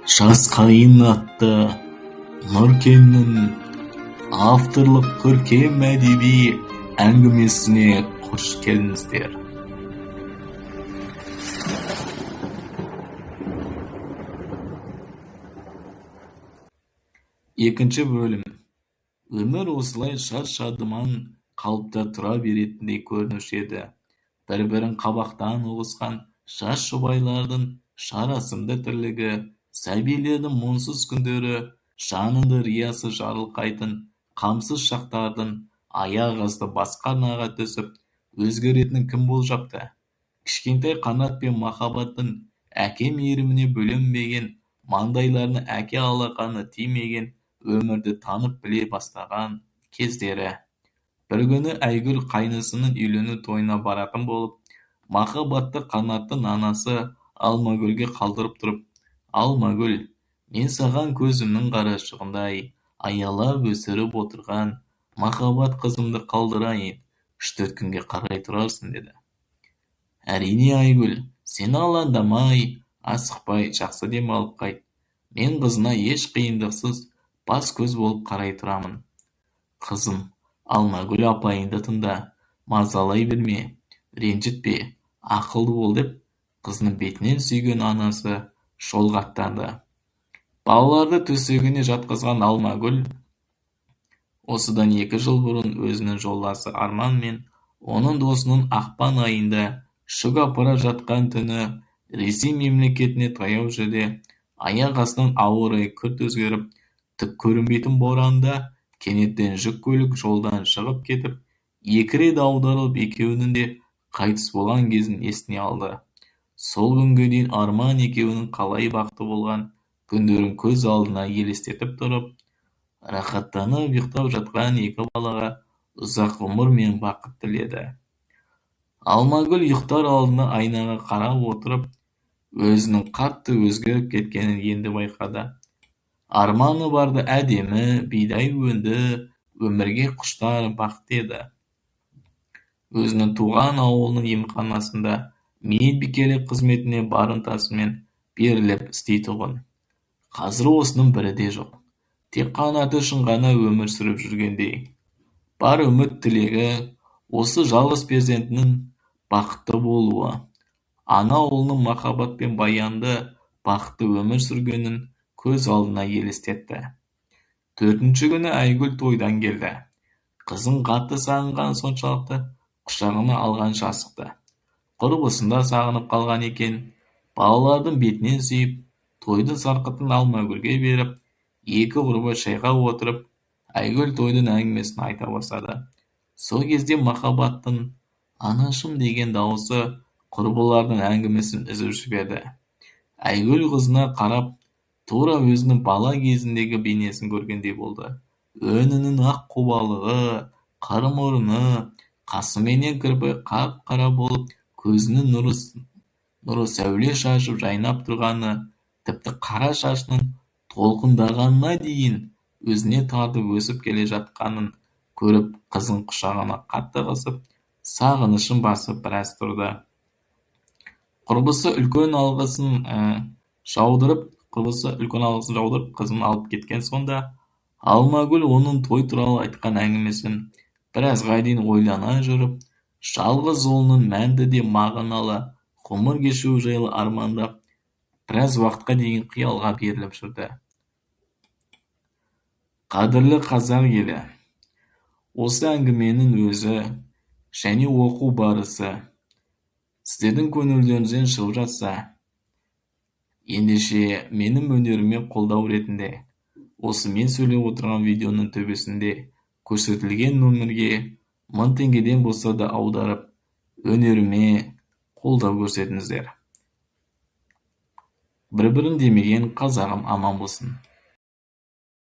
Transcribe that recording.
Жас қайың атты Нұркеннің авторлық көркем әдеби әңгімесіне қош келдіңіздер. Екінші бөлім. Өмір осылай шат-шадыман қалыпта тұра беретіндей көрінуші еді. Бір-бірін қабақтан ұғысқан жас жұбайлардың жарасымды тірлігі, сәбилердің мұңсыз күндері, жаныңды риясыз жарылқайтын қамсыз шақтардың аяқ асты басқа арнаға түсіп, өзгеретінін кім болжапты? Кішкентай Қанат пен Махаббаттың әке мейіріміне бөленбеген, маңдайларына әке алақаны тимеген өмірді танып біле бастаған кездері. Бір күні Айгүл қайнысының үйлену тойына баратын болып, Махаббатты Қанаттың анасы Алмагүлге қалдырып тұрып, «Алмагүл, мен саған көзімнің қарашығындай аялап өсіріп отырған Махаббат қызымды қалдырайын, 3-4 күнге қарай тұрарсың», деді. «Әрине, Айгүл, сен алаңдамай, асықпай, жақсы демалып қайт. Мен қызына еш қиындықсыз бас-көз болып қарай тұрамын. Қызым, Алмагүл апайыңды тыңда, мазалай берме, ренжітпе, ақылды бол», деп қызының бетінен сүйген анасы жолға аттанды. Балаларды төсегіне жатқызған Алмагүл осыдан 2 жыл бұрын өзінің жолдасы Арман мен оның досының ақпан айында жүк апара жатқан түні Ресей мемлекетіне таяу жерде аяқ астынан ауа райы күрт өзгеріп, түк көрінбейтін боранда кенеттен жүк көлік жолдан шығып кетіп, 2 рет аударылып, екеуінің де қайтыс болған кезін есіне алды. Сол күнге дейін Арман екеуінің қалай бақытты болған күндерін көз алдына елестетіп тұрып, рахаттанып ұйықтап жатқан 2 балаға ұзақ ғұмыр мен бақыт тіледі. Алмагүл ұйықтар алдында айнаға қарап отырып, өзінің қатты өзгеріп кеткенін енді байқады. Арманы барды әдемі, бидай өңді, өмірге құштар бақытты еді. Өзінің туған ауылының емханасында мейірбикелік қызметіне бар ынтасымен беріліп істейтұғын. Қазір осының бірі де жоқ. Тек Қанаты үшін ғана өмір сүріп жүргендей. Бар үміт тілегі осы жалғыз перзентінің бақытты болуы. Ана ұлының махаббатпен баянды бақытты өмір сүргенін көз алдына елестетті. 4-ші күні Айгүл тойдан келді. Қызын қатты сағынған соншалықты құшағына алғанша асықты. Құрбысын да сағынып қалған екен. Балалардың бетінен сүйіп, тойдың сарқытын Алмагүлге беріп, 2 құрбы шайға отырып, Айгүл тойдың әңгімесін айта бастады. Сол кезде Махаббаттың «Анашым» деген дауысы құрбылардың әңгімесін үзіп жіберді. Айгүл қызына қарап, тура өзінің бала кезіндегі бейнесін көргендей болды. Өңінің ақ қубалығы, қыр мұрны, қасы менен кірпігі қап-қара болып, көзінің нұры сәуле шашып жайнап тұрғаны, тіпті қара шашының толқындағанына дейін өзіне тартып өсіп келе жатқанын көріп, қызын құшағына қатты қысып, сағынышын басып біраз тұрды. Құрбысы үлкен алғысын жаудырып, қызын алып кеткен сонда Алмагүл оның той туралы айтқан әңгімесін біразға дейін ойлана жүріп, жалғыз ұлының мәнді де мағыналы ғұмыр кешуі жайлы армандап, біраз уақытқа дейін қиялға беріліп жүрді. Қадірлі қазақ елі, осы әңгіменің өзі және оқу барысы сіздердің көңілдеріңізден шығып жатса, ендеше менің өнеріме қолдау ретінде осы мен сөйлеп отырған видеоның төбесінде көрсетілген нөмірге 1000 теңгеден болса да аударып, өнеріме қолдау көрсетіңіздер. Бір-бірін демеген қазағым аман болсын.